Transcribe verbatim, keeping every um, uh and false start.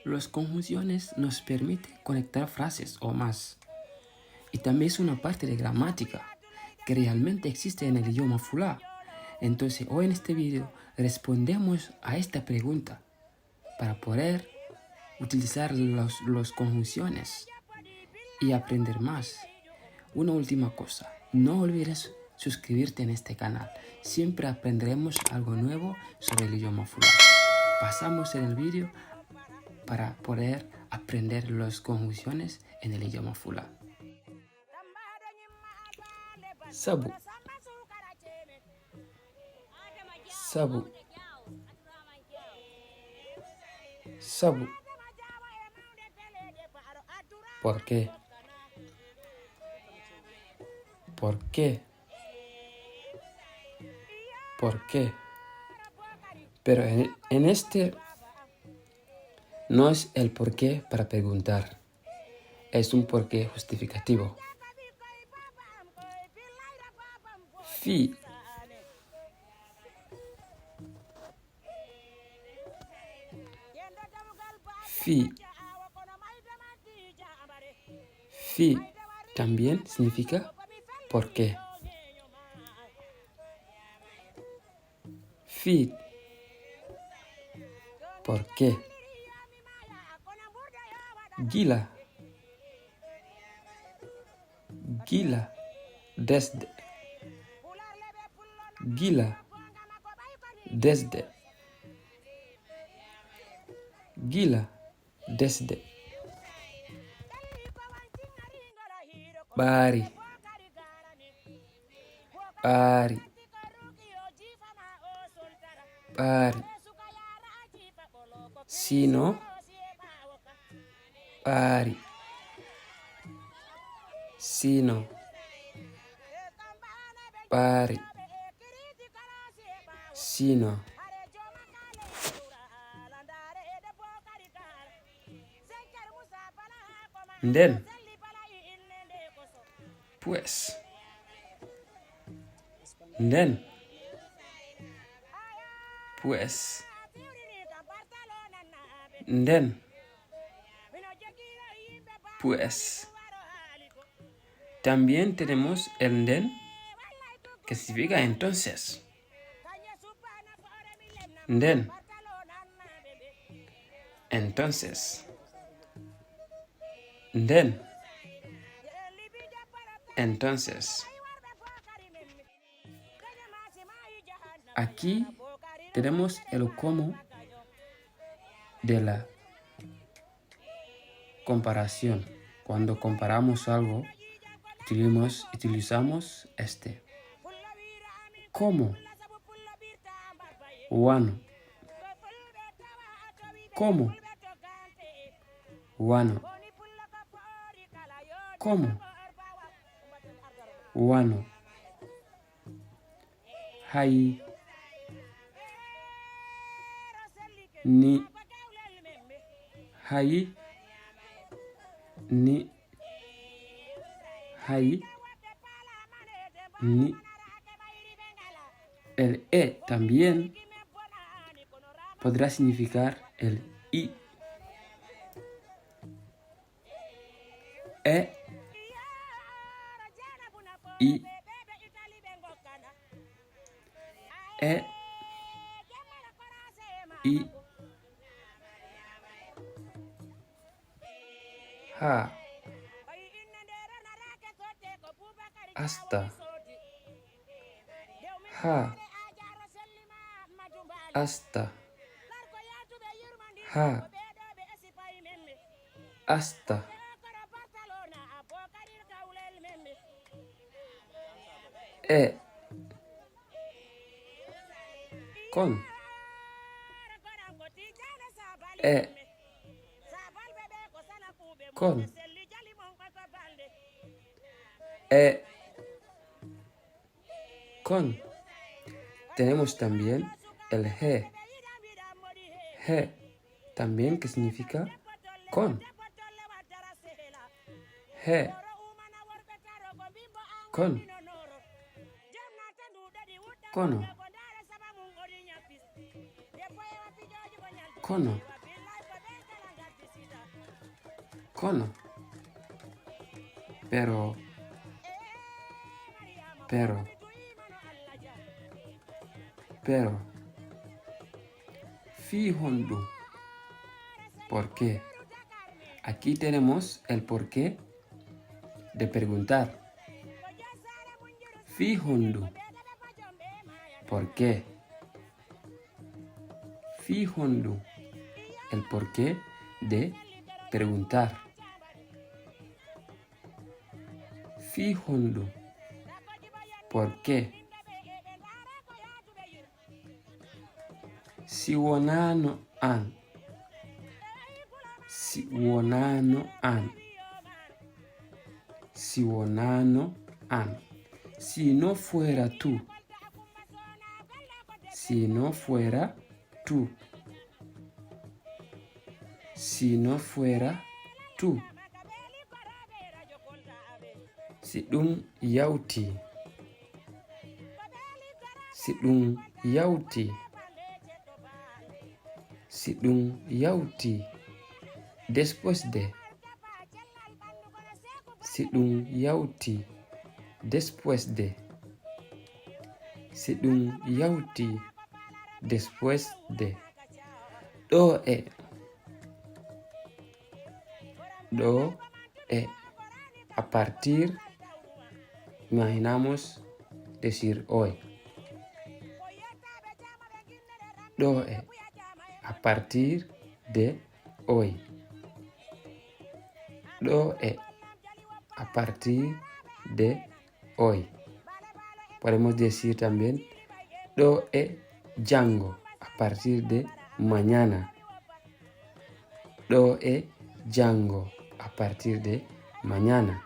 Las conjunciones nos permiten conectar frases o más. Y también es una parte de gramática que realmente existe en el idioma fula. Entonces, hoy en este video respondemos a esta pregunta para poder utilizar los, los conjunciones y aprender más. Una última cosa, no olvides suscribirte en este canal. Siempre aprenderemos algo nuevo sobre el idioma fula. Pasamos en el vídeo para poder aprender las conjunciones en el idioma fula. Sabu. Sabu. Sabu. ¿Por qué? ¿Por qué? ¿Por qué? Pero en, en este no es el por qué para preguntar. Es un por qué justificativo. Fii. Fii. Fii también significa por qué. Fii. ¿Por qué? Gila. Gila. Desde. Gila. Desde. Gila. Desde. Ɓaari. Ɓaari. Ɓaari. Siino. Ɓaari. Siino. Ɓaari. Siino. Nden. Pues. Nden. Pues. Nden. Pues. También tenemos el nden, que significa entonces. Nden. Entonces. Nden. Entonces. Aquí tenemos el cómo de la comparación. Cuando comparamos algo, utilizamos, utilizamos este. ¿Cómo? Wano. ¿Cómo? Wano. ¿Cómo? Wano. Hay. Ni. Hay. Ni. Hay. Ni. El e también podrá significar el i. E. I. E. I. Ha. Asta. Ha. Asta. Ha. Asta. E. Kon. E. Kon. E. Kon. Tenemos también el he. He también que significa kon. He. Kon. Kono. Kono. Kono. Pero. Pero. Pero. Fii honɗun? ¿Por qué? Aquí tenemos el porqué de preguntar. Fii honɗun? ¿Por qué? Fii honɗun? El porqué de preguntar. Fii honɗun? ¿Por qué? Si wonaano an. Si wonaano an. Si wonaano an. Si no fuera tú. Si no fuera tú. Si no fuera tú. Si ɗun yawtii. Si ɗun yawtii. Si ɗun yawtii. Después de. Si ɗun yawtii. Después de. Si ɗun yawtii. Después de. Ɗoo e. Ɗoo e. A partir. Imaginamos decir hoy. Ɗoo e. A partir de hoy. Ɗoo e. A partir de hoy. Podemos decir también, ɗoo e janngo, a partir de mañana. Ɗoo e janngo, a partir de mañana.